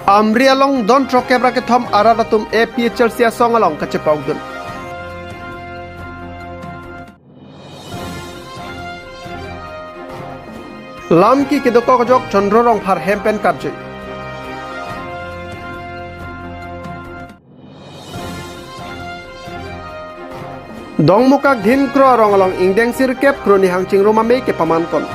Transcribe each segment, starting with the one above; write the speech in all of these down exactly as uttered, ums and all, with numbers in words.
Amri along don throkkep ra kethom arat atum A P H L C asong along kachepokdun. Lamki kedokok ajok Chandra Rongphar hem pen karjui. Dongmukak Dhinkro arong along ingdeng sirkep kroni hangchingrum amei kepamankon.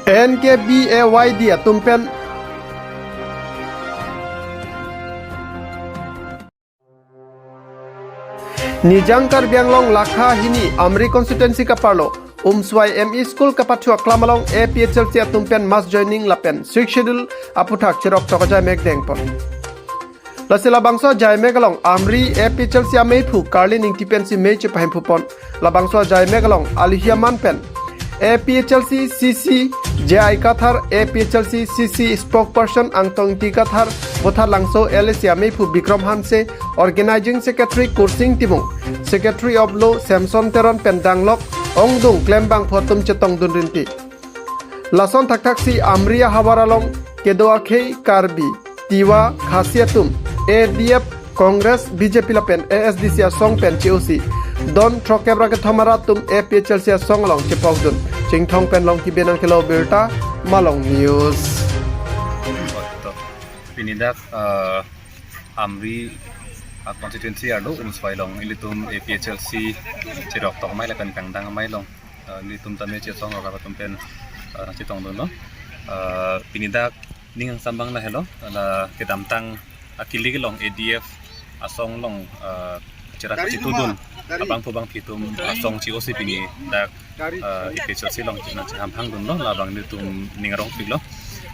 N K B A Y D atum pen Nijang Karbi Anglong lakha hini Amri constituency kaparlo Umswai M E School kapathu aklam along A P H L C atum pen mass joining lapen Sixth Schedule aphuthak chirok tok ajaimek dengpon. Lasi labangso ajaimek along Amri A P H L C ameiphu Karli Ingti pensi mei chepahemphu pon. Labangso ajaimek along alohi aman pen A P H L C C C J I Kathar, A P H L C C C spokesperson Angtong Ingti Kathar, Bothatlangso L A C ameiphu Bikram Hanse, organizing secretary Kursing Timung, secretary of law Samson Teron pen danglok ongdung klembangphu atum chetongdun rinti. Lason thakthaksi Amri ahavar along kedo akhei Karbi, Tiwa, Khasi atum A D F, Congress, B J P lapen A S D C asong pen che-osi don throkkep ra kethom arat atum A P H L C asong along chepokdun. Chinthong pen Longki Benang kelo birta, Malong News. Pini dak, eh, Amri, eh, constituency arlo Umswai along ilitum A P H L C chirok tok amei lapen kangdang amei along, eh, ilitum tame chesong rok atum pen, eh, chetongdunlo. Eh, pini dak ning angsam abang lahelo, la kedamtang akilik along A D F asong along, eh, chirok kachitudun abangphu bangphi atum asong che-osi pini dak, eh, A P H L C along nangchehamphangdunlo, labang ilitum ning arongpiklo.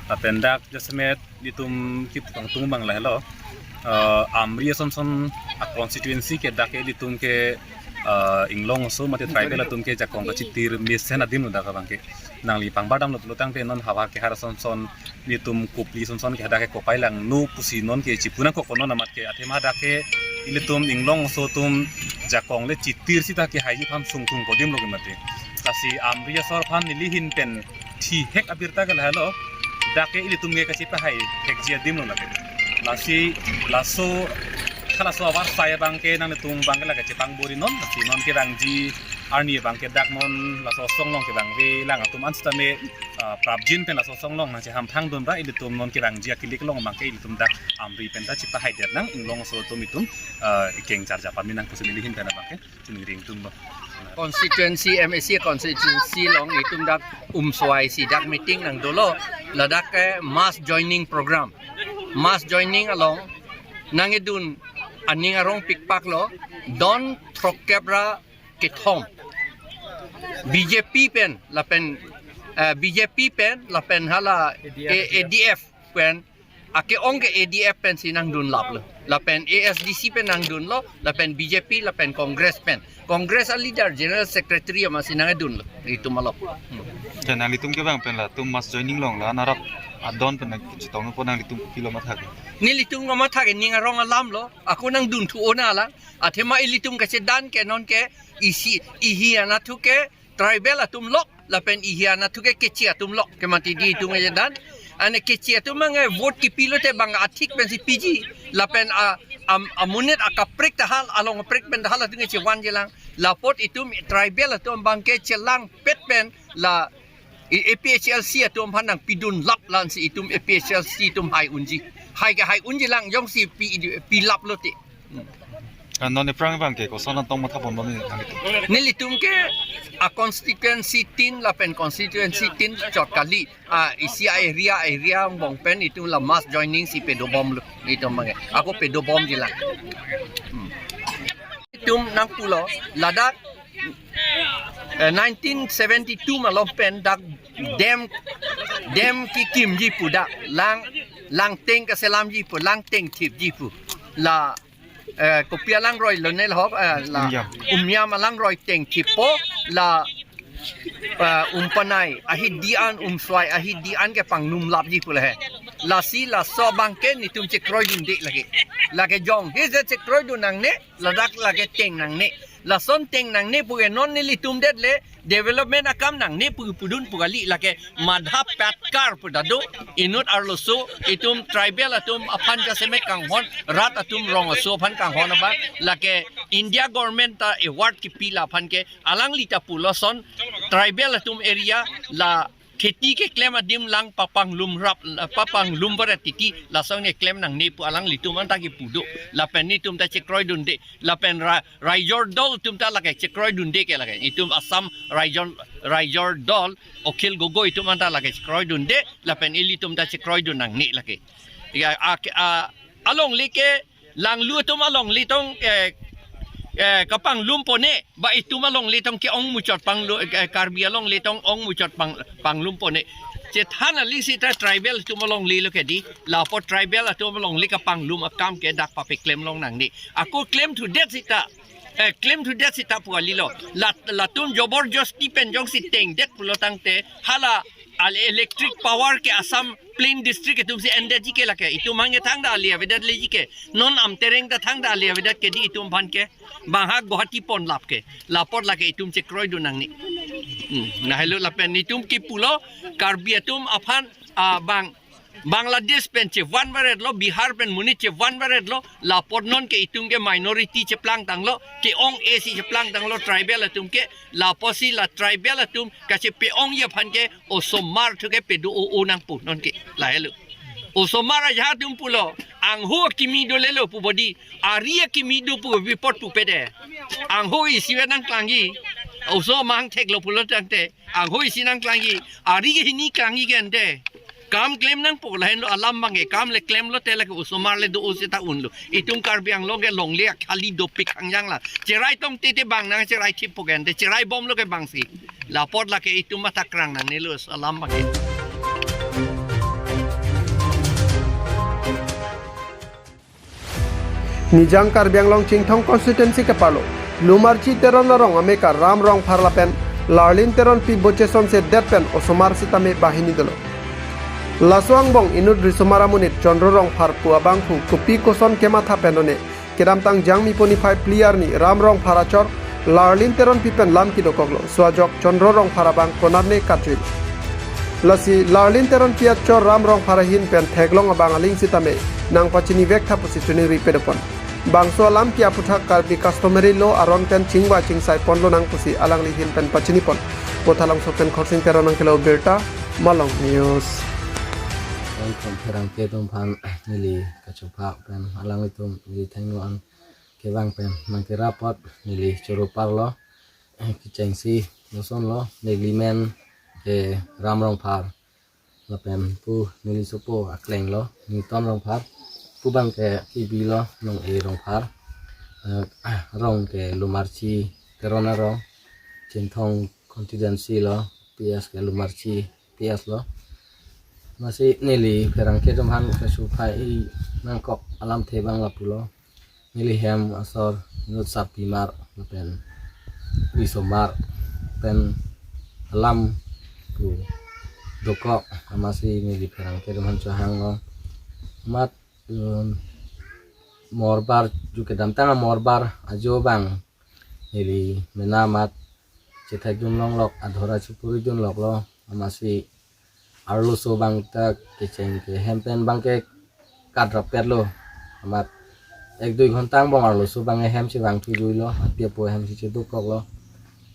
Lapen dak jasemet ilitum kipangtung abang lahelo. Eh, Amri asonson a constituency ke dak ke ilitum ke, eh, Inglong aso mate tribal atum ke jakong kachitir mesen adim lo dak abang ke. Nangli pangbar damlo pulo tangte non havar kehar asonson ilitum kopili asonson ke hadak ke kopai langno pusi non ke chipu nangkok non amat ke athema dak ke ilitum Inglong aso atum jakong le chitir sita kehaiji aphan sungthung kodim lo ke mate. Lasi Amri asor aphan neli ahin pen thihek abirta ke lahelo, dak ke ilitum ke kachepahai hekji adim lo lake. Lasi laso, halaso avarsai abang ke nanglitum abang ke lake chepangborinnon, lasi non kevangji arni abang ke dak non laso asong along kevangve lang atum an sitame, ah, prapjin pen laso asong along nangchehamphangdun ra ilitum non kevangji akilik along abang ke ilitum dak Amri pen ta chepahaidet nang Inglong aso atum itum, ah, ikeng charja pame nang pusi neli ahin pen abang ke chingring tum lo. Constituency, M A C constituency along itum dak Umswai si dak meeting nangdolo, ladak ke mass joining program. Mass joining along nangkedun aning arongpikpak lo, don throkkep ra kethom B J P pen lapen, eh, B J P pen lapen hala A D F. A D F pen ake-ong ke A D F pensi nangdunlaplo. Lapen A S D C pen nangdunlo, lapen B J P, lapen Congress pen. Congress a leader, General Secretary amatsi nangdunlo. Itum along. Hmm. Ke nanglitum kevang pen latum mass joining along la narap adon pen nangchetongpo, nanglitum kopilo mathake? Nelitum mathake ning arong alam lo. Ako nangdunthu ona lang. Athema ilitum kachedan ke non ke isi, ihi anatthu ke tribal atum lok, lapen ihi anatthu ke Keche atum lok, ke mati di itum aja dan. Ane Keche atum abang ke vote kipilote bang athik pensi piji, lapen a, am, amonit akaprek ta hal, along kaprek pen ta halatum ke chevanji lang. Lapot itum tribal atum abang ke chelangpet pen la i-, A P H L C atum aphan nangpidunlap lang si itum A P H L C atum hai unji. Hai ke hai unji lang jongsi pi, pilaplote. Hmm. Ah, non aphrang abang ke koson antong mathapon bom ni nanglitum? Nelitum ke a constituency tin lapen constituency tin chot kali. Ah, isi a area, area angbong pen itum la mass joining si pedobomlo. Itum abang ke. Ako pedobomji lang. Hmm. Itum nangpulo, ladak, eh, nineteen seventy-two malom pen dak dam, dam kekimji pu dak lang, langteng kaselamji pu, langteng thipji pu. La, eh, kopi alangroi lo ne lahok, eh, la Umiam. Umiam alangroi teng thippo, la, eh, Umpanai ahidi an, Umswai ahidi an ke pangnumlapji pu lahe. Lasi laso abang ke nelitum chekroidunde lake. Lake jong he je chekroidun nangne, ladak lake teng nangne. Lason ateng nangne pu ke non nelitum det le development akam nangne pu pudun pu kali. Lake Madhav Patkar pu ta do, inut arloso, itum tribal atum aphan jasemet kanghon, rat atum rong aso aphan kanghon abang, lake India government ta award kipi la aphan ke, alangli ta pulo son tribal atum area la kheti keklem adim lang papanglum rap, papanglum barat titi, lason keklem nangne pu alanglitum anta kipu do. Lapen netum ta chekroidunde, lapen ra, Raijor Dol atum ta lake chekroidunde ke lake. Itum Assam Raijor, Raijor Dol, Akhil Gogoi atum anta lake chekroidunde, lapen ilitum ta chekroidun nangne lake. Ya, a, a, alongle ke Langlu atum alongle tong, eh, eh, kapanglum pone, ba itum alongle tong ke-ong muchot panglu, eh, Karbi alongle tong ong muchot pang, panglum pone. Chethan ali sita tribal atum alongle lo ke di, lapu tribal atum alongle kapanglum akam ke dak papeklem long nangne. Ako klemthudet sita, eh, klemthudet sita pu kali lo. Lat, latum jobor josti pen jongsi tengdet pulo tangte, hala al electric power ke Assam plain district atum si endetji ke lake. Itum hangke thangta ali avedet leji ke. Non Amtereng ta thangta ali avedet ke di itum aphan ke. Bang ha Guwahati pon lap ke. Lapot lake itum chekroidun nangne. Hmm. Lahelo lapen itum kipulo Karbi atum aphan, ah, bang Bangladesh pen chevan varet lo, Bihar pen monit chevan varet lo, lapot non ke itum ke minority cheplang tanglo, ke-ong esi cheplang tanglo tribal atum ke, lapusi la tribal atum kachepe-ongji aphan ke osomar thu ke pedo o o nangpo non ke, lahelo. Osomar aja atum pulo, angho akimi dolelo pu bodi, ari akimi do pu bipot pu pede. Angho isi ve nangklangji, oso mang theklo pulo tangte, angho isi nangklangji, ari ke hini klangji ke ante. Kam klem nangpo lahenlo alam abang ke, kam le klemlote lake osomar le do-o seta unlo. Itum Karbi Anglong ke longle akhali dopik hangjang la. Cherai tong tete bang nang cherai thippo ke ante, cherai bomlo ke bangsi. Lapot lake itum matha krang nangnelo alam abang ke. Nijang Karbi Anglong Chinthong constituency keparlo Lumarchi Teron arong amekar Ram Rongphar lapen Larlin Teronpi bocheson sedet pen osomar sitame banghini dolo. Laso angbong inut risomar amonit Chandra Rongphar pu abangphu kopi koson kematha pen one kedamtang Jangmi niphai phli arni Ram Rongphar achor Larlin Teronpi pen lam kedokoklo. Laso ajok Chandra Rongphar abang konatne katjuilo. Lasi Larlin Teronpi achor Ram Rongphar ahin pen theklong abang aling sitame nangpachini vektha pusi choningri pedopon. Bangso alam ke aphuthak Karbi customary law aron pen chingvai chingsai ponlo nang pusi alangli ahin pen pachinipon. Pothalongso pen Khorsing Teron nangkelo birta, Malong News. Welcome, pherangke atum aphan neli kachophak pen alanglitum neli thengno an kevang pen nangkera apot neli choro parlo. Kechengsi lasonlo, neli men ke Ram Rongphar lapen pu neli sopo aklenglo Newton Rongphar, pu abang ke kibilo Nong-e Rongphar, eh, rong ke Lumarchi Teron arong, Chinthong constituency lo, P S ke Lumarchi P S lo. Amatsi neli pherangke atum aphan kachophai nangkok alamthe abang lapulo. Neli hem asor inut sarpimar lapen risomar pen alam pu dokok, amatsi neli pherangke atum aphan chohanglo. Amat, um, morbar, ju kedamtang amorbar ajo abang neli mena amat chethekdun longlok, adhora chupuri dunloklo, amatsi arloso abang ta kecheng ke hem pen abang ke kadrapetlo. Amat ek dui ghonta angbong arloso abang hem si vangthujuilo, api apo hem si chedokoklo.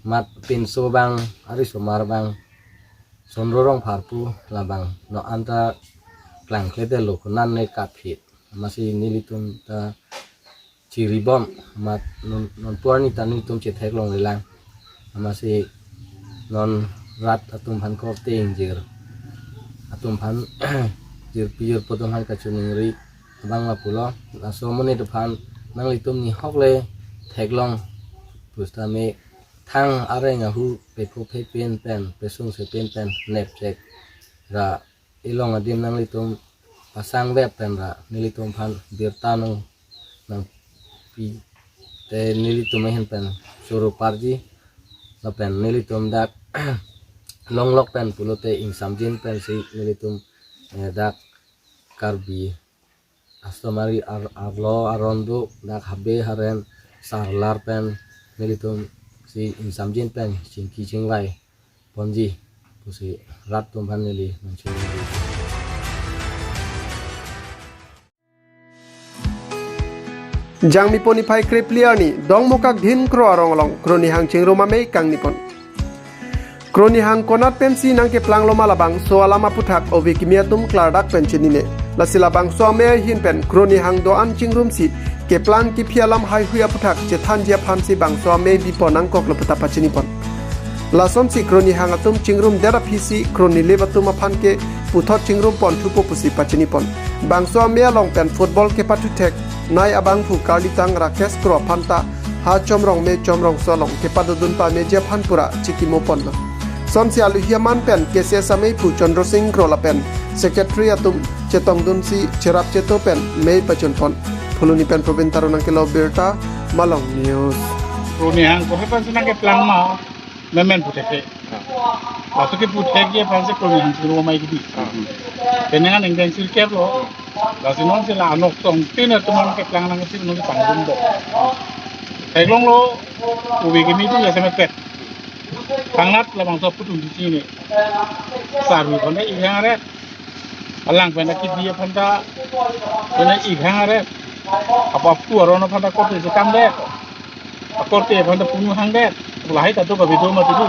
Amat pinso abang, arisomar abang Chandra Rongphar pu labang non anta klangkledetlo, konatne katphit. Amatsi nelitum ta chiribom, amat non, non pu arni ta nelitum chetheklonglelang. Amatsi non rat atum aphan korte ingjir atum aphan, jirpi jirpo atum aphan kachoningri abang lapulo. Laso amonit aphan nanglitum nihok le theklong pusitame thang areng ahu pepho phepen pen, pesung sepen pen nepchek ra ilong adim nanglitum pasang vep pen ra nelitum aphan birta nangpi te nelitum ahin pen choro parji. Lapen nelitum dak longlok pen pulote ingsamjin pensi nelitum, eh, dak Karbi customary ar, arlo aron do, dak habe haren sarlar pen nelitum si ingsamjin pen chingki chingvai ponji pusi rat atum aphan neli nangchingki. Jangmi pon niphai krephli arni Dongmukak Dhin Kro arong along Kronihang chingrum amei kangni pon. Kronihang konat pensi nangkeplang loma labangso alam aputhak ove kimi atum klardak pen chinine. Lasi labangso amei ahin pen Kronihang do-an chingrumsi keplang kephi alam haihui aputhak chethanji aphansi bangso amei bipon nangkoklo puta pachini pon. Lasonsi Kronihang atum chingrum det aphisi Kronilip atum aphan ke puthot chingrum pon thupo pusi pachini pon. Bangso amei along pen football kepathu thek nai abangphu karlitang Rakesh Kro aphan ta ha Chomrong me Chomrongso along kepadodun pameji aphan pura chikimo ponlo. Sonsi aluhi aman pen K C S ameiphu Chandra Singh Kro lapen secretary atum chetongdunsi cherap cheto pen mei pachun pon. Phuloni pen Probin Taro nangkelo birta, Malong News. Kronihang kopi aphansi nangkeplang ma, memen puthek ke. Laso keputhekji aphansi Kronihang chingrum amei kidi. Penang aningdeng sirkep lo. Lasi nonsi la anok tong tin atum nangkeplang nangkesir nonsi pangdun bo. Theklonglo, ove kimi atum jasemet pet. Kangnat labangso aputhak chini. Sarvi aphanta ik hang aret. Alang pen akidi aphanta, pen ik hang aret. Apa pu aron aphanta korte si kam det. Akorte aphanta punu hang det. Lahai ta do kabi do mati do.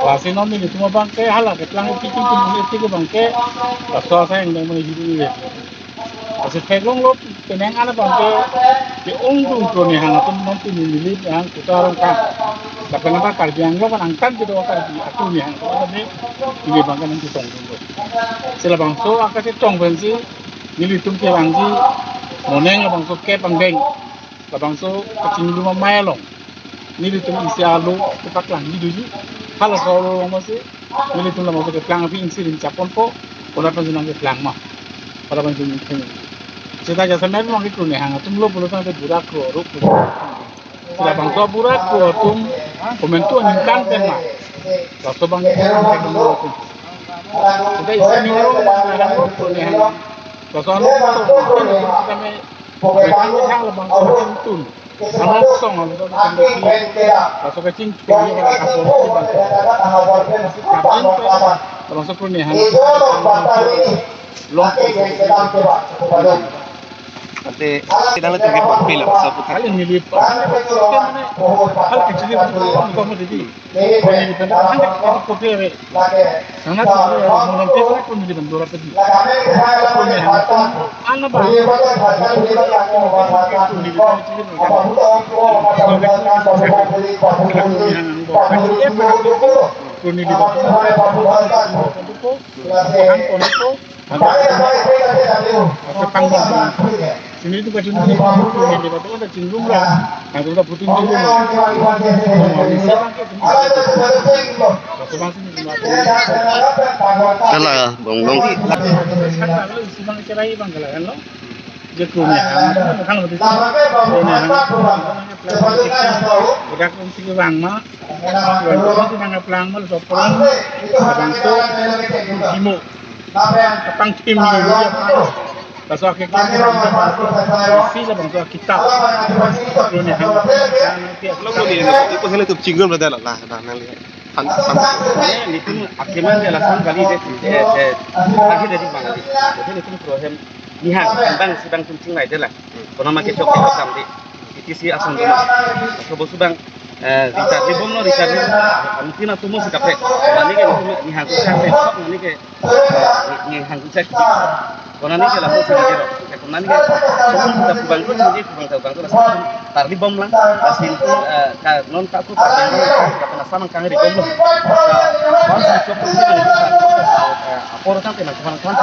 Lasi non nelitum abang ke hala keplang kiti tum iti ke abang ke. Laso asai ingdeng mane hidu ni. Lasi theklonglo penang an abang ke, ke-ongdung Kronihang atum non pini neli hang kuta arong kan. Lapen abang Karbi Anglong kan angtan kedo Karbi atum ni hang atum ni, ini abang ke nangchetongdunlo. Si labangso akachetong pensi nelitum kevangji, moneng labangso kep angdeng. Labangso kachingrum amei along nelitum isi alo kepaklangji doji. Halaso alo along masi nelitum labangso keplang aphi ingsi rin chapon po. Kola pen nangkeplang ma, kola pen nangkeplang. Seta jasemet abang ke Kronihang atum lo pulo tangte Bura Kro arup lo. Si labangso Bura Kro atum komantu aningkan pen ma, laso abang ke seta isi ningrum abang Kronihang. Laso alo kami Pokoknya kami hang labang kami tun. Ano song alo kami. Laso kaching kami hang kapon kami. Kabin pe labangso Kronihang. Long. Ante, kita lo tuh ke pila, sabu kali nilip. Hal kecil itu bukan mau jadi. Kronilip pen hang ke kopi ave. Sangat kopi ave, monang ke Kronilip pen dora pedi. Kronihang atum ana ba. Kronilip pen chili pen. Kronilip pen. Hang kono ko. Hang kono ko. Ante panggung. Sini itu kacung sini, sini itu ada cinggung lah. Yang sudah puting cinggung. Semua bisa pakai sini. Satu masih cuma. Kalah bongbong. Kan kalau isi bang cerai bang kalah kan lo. Dia Kronihang, kan lo. Kronihang. Udah kong sini bang ma. Kronihang itu nangkeplang ma, so pulang. Bang so. Kimo. Apang tim ni dia. Laso akhir isi labangso akitap. Kronihang. Lo mo ni, ipo helo tup cingrum lo dala lah, nah, nang lihat. Han, han. Nelitum akeman dia langsung kali deh, eh, eh, akhir dari bang kali. Jadi nelitum krohem nihang, bang sedang tuncing lah itulah. Kona make chok chok samdi. Iti si asong dulu. Laso bosu bang, eh, Richard Libom lo, Richard Libom. Mungkin atumo si kaprek. Nani ke nelitum nihang tuncang, sok nani ke. Ni, ni hangkuk cek. Konani ke langsung sini kiro. Konani ke, semua kita kubang tu, sini kubang tu, kubang tu langsung tarli bom lang. Langsung itu, eh, ka, non tak tu, tak yang mana, tak pernah sama kang ri bom lang. Ka, pas cok tu, eh, apor kan tenang, kuman kan,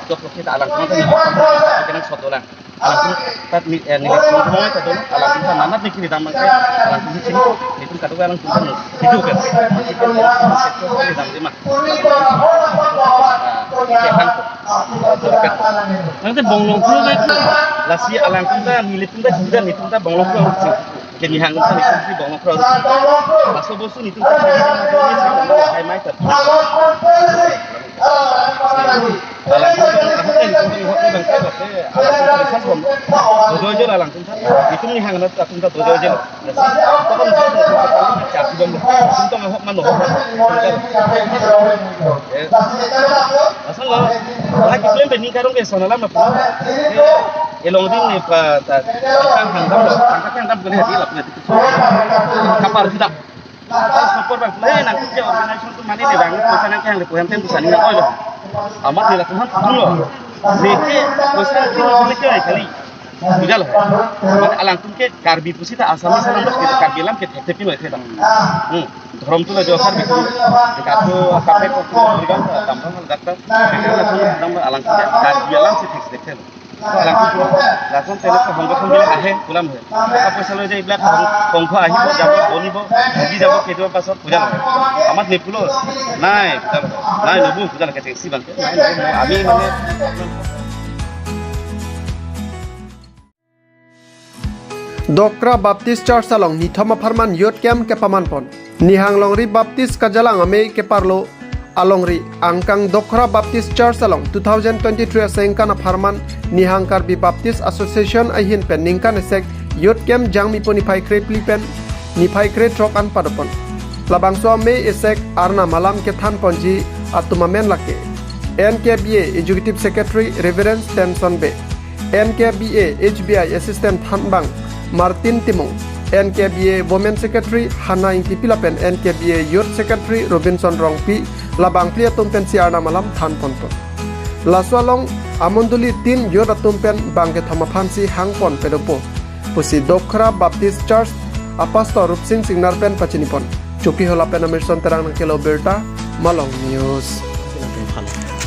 cok kita alang, kuman tenang, kita nak sot dolang. Alangtum tat ni, eh, neli tum mo ta dolo, alangtum ta nanat ni kiri damang ke, alangtum chingko, nelitum kadokave alangtum ta hidu ke. Kiri dam di ma. Ah, ke hang ko. Nangte Bonglongkro ke. Lasi alangtum ta nelitum ta hidu, nelitum ta Bonglongkro. Ke nihang ta nelitum si Bonglongkro. Laso bosu nelitum ta hai mai ta. Alangtum ta Dojoijelo alangtum ta. Itum nihang atum ta dojoijelo. Tokon charti bom. Itum tong ahok mano. Asal lo. Lagi klaim pen ningkarong ke sona lam apa? Elong ding ni pa ta. Kang hang dam lo. Kang kang dam kene hati lap. Kapar kita. Support bang, eh, nang kerja organisasi itu mana ni bang? Pesan yang kehang, pesan tem pesan ini, oh, amat ni lakukan dulu. Niki pesan itu boleh kali. Bukan lah. Mana alangtum ke Karbi pusi ta Assamese alam bos kita Karbi alam kita happy lo itu bang. Hmm. Dhorom tu la jo Karbi tu. Dekat tu kafe tu juga tambang kata. Kita langsung tambang alangtum ke Karbi alam si fix deh. Alangtum lason tele ko hongko hongko ahe kulam he. Apa selalu je iblak hong hongko ahi bo jabo boni bo di jabo kedo pasok puja lo. Amat ni pulo. Nai puja lo. Nai nobu puja lo kecil si bang. Nai nobu ami mane. Dokhra Baptist Church along nithom apharman Youth Camp kepaman pon. Nihang Longri Baptist Kajalang amei keparlo alongri angkang Dokhra Baptist Church along two thousand twenty-three asengkan apharman Nihang Karbi Baptist Association ahin pen ningkan esek Youth Camp Jangmi pu niphai krephli pen niphai krethrok an padopon. Labangso amei esek Arnam alam kethan ponji atum amen lake N K B A Executive Secretary Reverend Tenson Bey, N K B A H B I Assistant Thanbang Martin Timung, N K B A Women Secretary Hannah Ingtipi lapen N K B A Youth Secretary Robinson Rongpi, labangphli atum pensi Arnam alam than ponpon. Laso along amondoli tin youth atum pen bangkethom aphansi hang pon pedopo pusi Dokhra Baptist Church a Pastor Rupsing Singnar pen pachini pon. Chokihola pen Amirson Terang nangkelo birta, Malong News.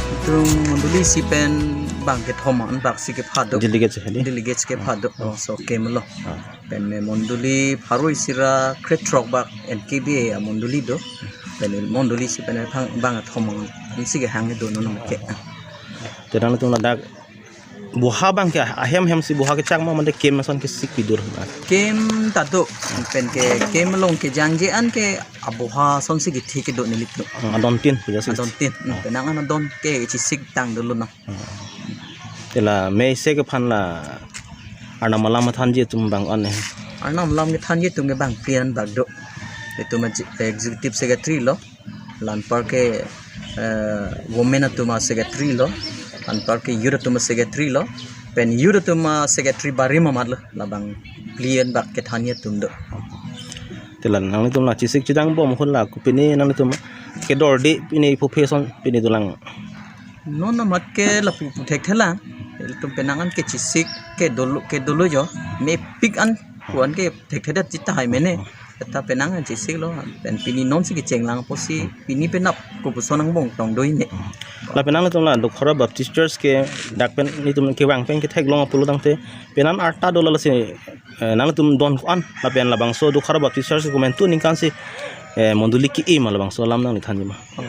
Itum mondoli isi pen bangkethom an bak si kepha do. Delegate si kali? Delegate si kepha do. Oh, so ke melo. Ah. Pen me mondoli pharo isi ra krethrok bak N K B A amondoli do. Pen mondoli isi pen phang bangkethom an si kehang do non ke. Terang tu ladak boha bang ke ahem hem si boha kechak ma mande kem ason kesik pidur. Kem ta do, pen ke kem along kejangje an ke aboha ason si kethi kedo nelitum. Hmm, adon tin puja si. Adon tin. Hmm, penang an adon ke chisik tang dolo na. Hmm. Tela mei se kephan la Arnam alam thanji atum bang an eh. Arnam alam thanji atum ke bangphli an bak do. Itum executive secretary lo. Anparke, eh, women atum a secretary lo, anparke youth atum a secretary lo, pen youth atum a secretary barim amat lo, labangphli an bak kethan atum do. Tela nanglitum la chisik chidang bom hula ko pini nanglitum kedorde pini profession pini dolang. Non amat ke lapu pu thekthelang, itum penang an ke chisik ke dolo ke dolo jo, mepik an kuan ke thekthedet chita hai mene. Kata penang an chisik lo, pen pini non si kechenglang apotsi, pini penap kopuson angbong tong do-i ne. La penang nangtum la Dokhra Baptist Church ke dak pen nangtum kevang pen ketheklong apulo tangte, penan arta dolo lasi, eh, nangtum don ko-an, lapen labangso Dokhra Baptist Church komantu aningkan si, eh, mondoli ke-e ma labangso alam nangli thanji ma. Oh.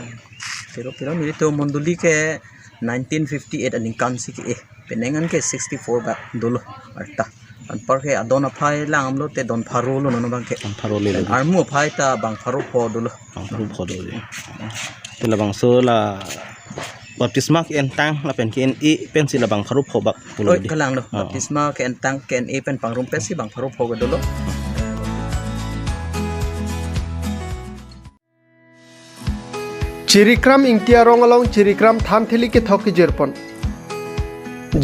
Pero, pero nelitum mondoli ke nineteen fifty-eight aningkan si ke-e. Penang an ke sixty-four bak dolo arta. Anparke adon aphai lang amlo te don pharo lo non bang ke. Don pharo le lo. Armu aphai ta bang pharo pho dolo. Bang pharo pho dolo. Te labangso la baptisma ke-entang lapen ke-en-e pensi la bang pharo pho bak pulo. Oi, di. Kalang lo. Oh. Baptisma ke-entang ke-en-e pen pangrum pensi bang pharo pho dolo. Chirikram Ingti arong along Chirikram thantheli kethok kejirpon.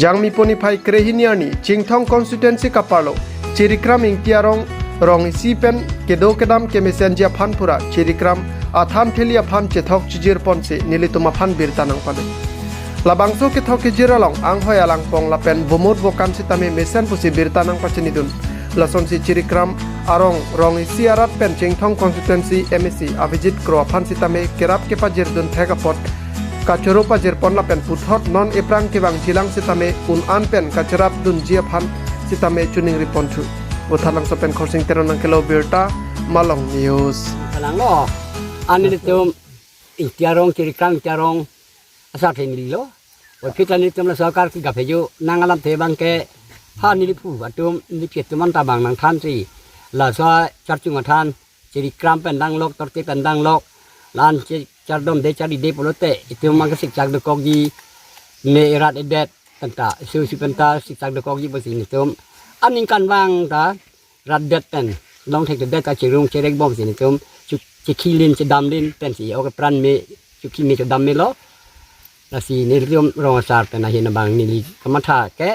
Jangmi pu niphai krehini arni Chinthong constituency kaparlo Chirikram Ingti arong rong isi pen kedo kedam kemesenji aphan pura Chirikram athantheli aphan chethok chejirponsi nelitum aphan birta nangpado. Labangso kethok kejir along anghoi alangpong lapen bomot bokan sitame mesen pusi birta nangpachinidun. Lasonsi Chirikram arong rong isi arat pen Chinthong constituency M A C Abhijit Kro aphan sitame kerap kepajirdun thek apot kachoro pajirpon lapen puthot non ephrang kevangjilang sitame un-an pen kacherapdunji aphan sitame choningri ponthu. Bothatlangso pen Khorsing Teron nangkelo birta, Malong News. Kalang lo, ani nelitum Ingti arong, Chirikram Ingti arong asar thengli lo. Oi, kita nelitum la sorkar ke gapheju nang alamthe bang ke ha neli pu atum neli pi atum anta bang nangthansi. Laso charchung athan Chirikram pen danglok, Torti pen danglok. Lan che chardom de charli de pulote itum mang kesik chak dokokji ne erat edet. Ta, su su penta siksak dokokji pusi nelitum aningkanvang ta rat det pen, long thekthedet ta cherung cherek bomsi nelitum chu chekhi lin chedam lin pensi ok epran me chukhi me chodam melo. Lasi nelitum rong asar pen ahin abang neli kamatha ke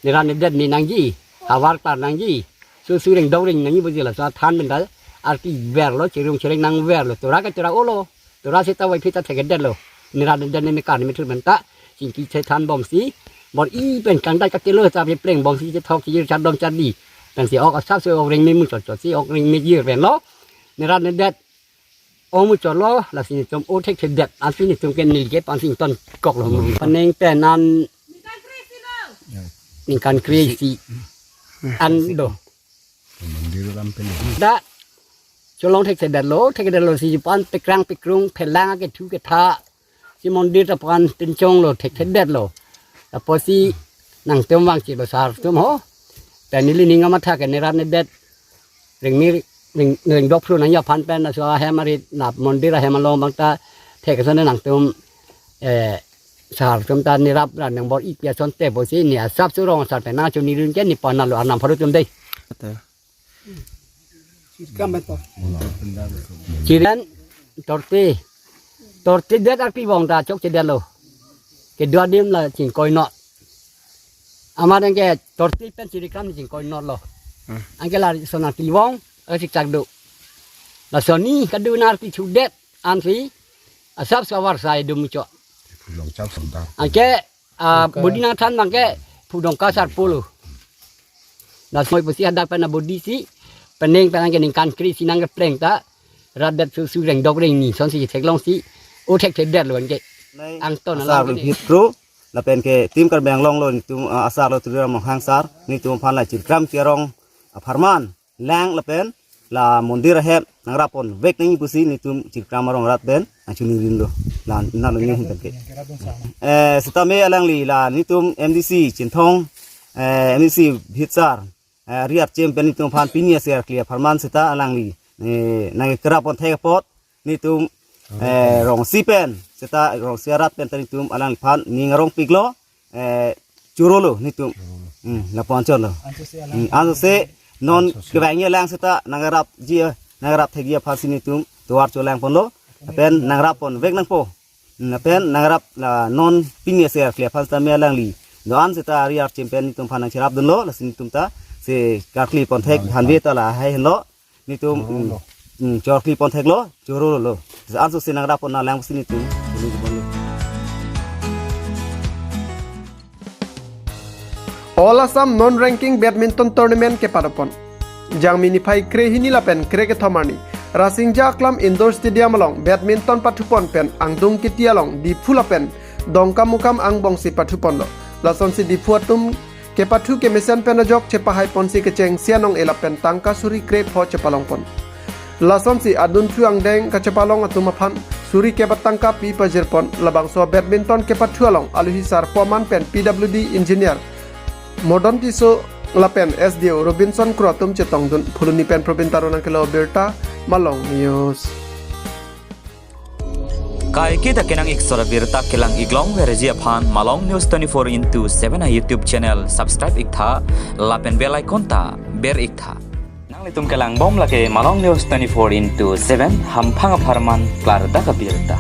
ne rat ne det ne nangji, havar klar nangji, su su reng dok reng nangji pusi laso athan pen ta arti verlo, cherung cherek nangverlo, tora ke tora olo. Tora seta vaiphi ta thekthedetlo. Ne rat ne det ne kar ne methur pen ta chingki chethan bomsi, bor-i pen kangdai kakelo ta pepleng bomsi chethok chijir chardom chardi. Pensi ok asapso ok reng me muchot chotsi ok reng me jir penlo. Ne rat ne det ong muchotlo, lasi nelitum o thekthedet, ansi nelitum ke neli ke pansing tonkoklo. Paneng pen an ningkan kre-isi an do. Mondir alam pen. Da, cholong thekthedetlo, thekthedetlo si pan pekrang pekrung phelang akethu ketha. Si mondir ta pan pinchonglo, thekthedetlo. Apotsi nangtum vangchelo sar atum ho. Pen neli ning kamatha ke ne rat ne det reng me reng, reng dok phru nangji aphan pen laso ahem arit, la mondir ahem along abang ta thek ason nangtum, eh, sar atum ta nerap ra nang bor-i pi asonte pusi ne asapso rong asar pen nangchini rin ke ne pon nalo arnam pharo atum dei. Chiren torte, torte det arpi vong ta chokchedetlo. Kedua adim la chingkoi not. Amat anke torte pen chirikam chingkoi notlo. Hmm. Anke la sona ti vong, eh, siksak do. Laso ni kadu nar ti chudet, ansi asapso avarsai do muchot. Long chap sundar. Anke, ah, Dongka. Bodi nangthan abangke Phu Dongka sarpo lo. Laso pusi hadak pen abodi si, peneng pen anke ningkan kre-isi nangkepleng ta, rat det su su reng dok reng ni asonsi theklongsi o thekthedetlo anke. Nai angton asar alam pen kene. Hit pro, lapen ke Team Karbi Anglong along nelitum, ah, asar lo Tuliram Ronghang sar, nelitum aphan la chirikam kerong apharman lang lapen la mondir ahem nangrap ponvek nangji pusi nelitum chirikam arong rat pen nangchini rinlo. La nalo ni hin ke. Eh, sitame alangli la nelitum M D C Chinthong, eh, M D C Bhitsar, eh, Riyar Chem pen nelitum aphan pini asar kli apharman seta alangli, eh, nangkerap ponthek apot nelitum, eh, rongsi pen, seta rongsi arat pen ta nelitum alangliphan ning arongpiklo, eh, chorolo nelitum. Hmm, lapu-an chorolo. Anso se alang. Hmm, anso se non anso se kevangji alang seta nangrapji, nangrap thekji aphansi nelitum tovar cholang ponlo. Lapen nangrap ponvek nangpo. Hmm, lapen nangrap la non pini asar kli aphan seta me alangli do-an seta Riyar Chem pen nelitum aphan nangcherap dunlo, lasi nelitum ta se karkli ponthek hanve ta lahai henlo. Nelitum, chorolo. Hmm, hmm, chorkli pontheklo, chorolo. Anso se nangrap pon nanglang pusi nelitum. All Assam Non Ranking Badminton Tournament kepadopon. Jangmi niphai krehini lapen krekethom arni Rasingja Aklam Indoor Stadium along badminton pathupon pen angdung kiti along Diphu lapen Dongkamukam angbongsi pathuponlo. Lasonsi Diphu atum kepathu kemesen pen ajok chepahai ponsi kechengsi anong-e lapen tangka suri krepho chepalongpon. Lasonsi adunthu angdeng kachepalong atum aphan suri kep atangka pi pajirpon, labangso badminton kepathu along aluhi sarpo aman pen P W D engineer Modon Tisso lapen S D O Robinson Kro atum chetongdun. Phuloni pen Probin Taro nangkelo birta, Malong News. Kaiketa kenang-ik sora birta kelang-iklong verji aphan Malong News twenty-four into seven a YouTube channel subscribe iktha, lapen bell icon ta ber iktha. Nanglitum kelangbom lake Malong News twenty-four into seven, hamphang apharman klardak abirta.